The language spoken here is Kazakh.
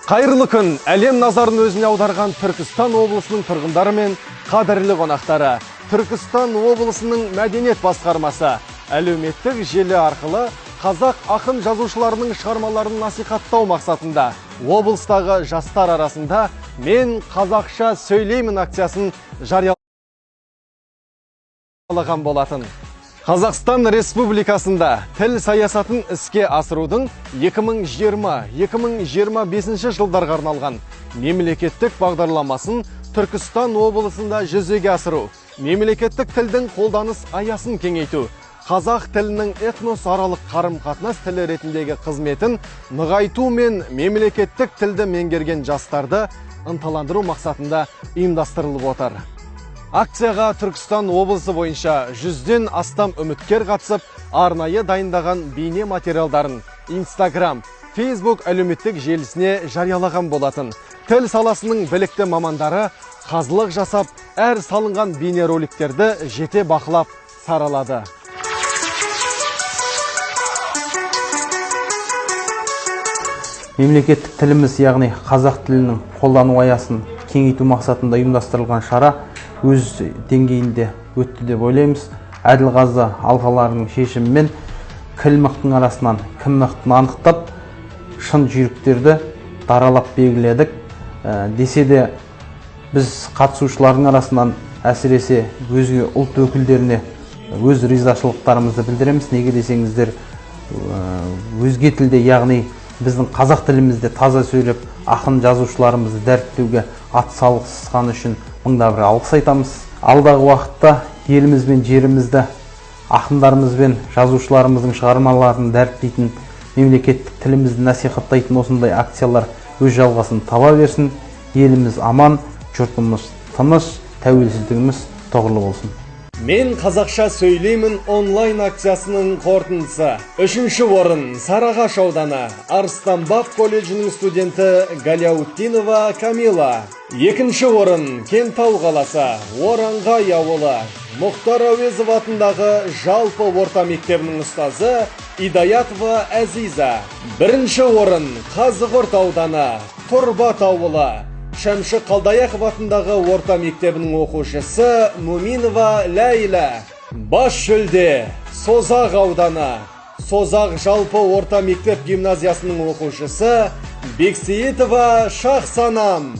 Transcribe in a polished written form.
Қайырлы күн, әлем назарын өзіне аударған Түркістан облысының тұрғындары мен қадірлі қонақтары. Түркістан облысының мәдениет басқармасы әлеуметтік желі арқылы қазақ ақын жазушыларының шығармаларын насихаттау мақсатында облыстағы жастар арасында «Мен қазақша сөйлеймін» акциясын жариялаған болатын. Қазақстан Республикасында тіл саясатын іске асырудың 2020-2025 жылдарға арналған мемлекеттік бағдарламасын Түркістан облысында жүзеге асыру, мемлекеттік тілдің қолданыс аясын кеңейту, қазақ тілінің этносаралық қарым-қатынас тілі ретіндегі қызметін нығайту мен мемлекеттік тілді меңгерген жастарды ынталандыру мақсатында ұйымдастырылып отыр. Акцияға Түркістан облысы бойынша 100-ден астам үміткер қатысып, арнайы дайындаған бейне материалдарын Инстаграм, Фейсбук әлеуметтік желісіне жариялаған болатын. Тіл саласының білікті мамандары қазылық жасап, әр салынған бейне роликтерді жете бақылап саралады. Мемлекеттік тіліміз, яғни қазақ тілінің қолдану аясын кеңейту мақсатында ұйымдастырылған шара өз деңгейінде өтті деп ойлаймыз. Әділқазы алқаларының шешімімен кіл мықтың арасынан кім мықтыны анықтап, шын жүйріктерді даралап белгіледік. Десе де, біз қатысушылардың арасынан әсіресе өзге ұлт өкілдеріне өз ризашылықтарымызды білдіреміз. Неге десеңіздер, өзге тілде, яғни біздің қазақ тілімізде таза сөйлеп, ақын жазушыларымызды дәріптеуге ат салғызғаны үшін мыңда бір алғыс айтамыз. Алдағы уақытта еліміз бен жерімізді ақындарымыз бен жазушыларымыздың шығармаларын дәріптейтін, мемлекеттік тілімізді насихаттайтын осындай акциялар өз жалғасын таба берсін. Еліміз аман, жұртымыз тыныш, тәуелсіздігіміз тұғырлы болсын. «Мен қазақша сөйлеймін» онлайн акциясының қорытындысы. Үшінші орын Сарыағаш ауданы Арыстанбаб колледжінің студенті Галяутдинова Камила. Екінші орын Кентау қаласы Ораңғай ауылы Мұхтар Әуезов атындағы жалпы орта мектебінің ұстазы Идаятова Әзиза. Бірінші орын Қазығұрт ауданы Тұрбат ауылы Шәмші Қалдаяқов атындағы орта мектебінің оқушысы Муминова Ләйла. Бас жүлде Созақ ауданы Созақ жалпы орта мектеп гимназиясының оқушысы Бексейітова Шахсанам.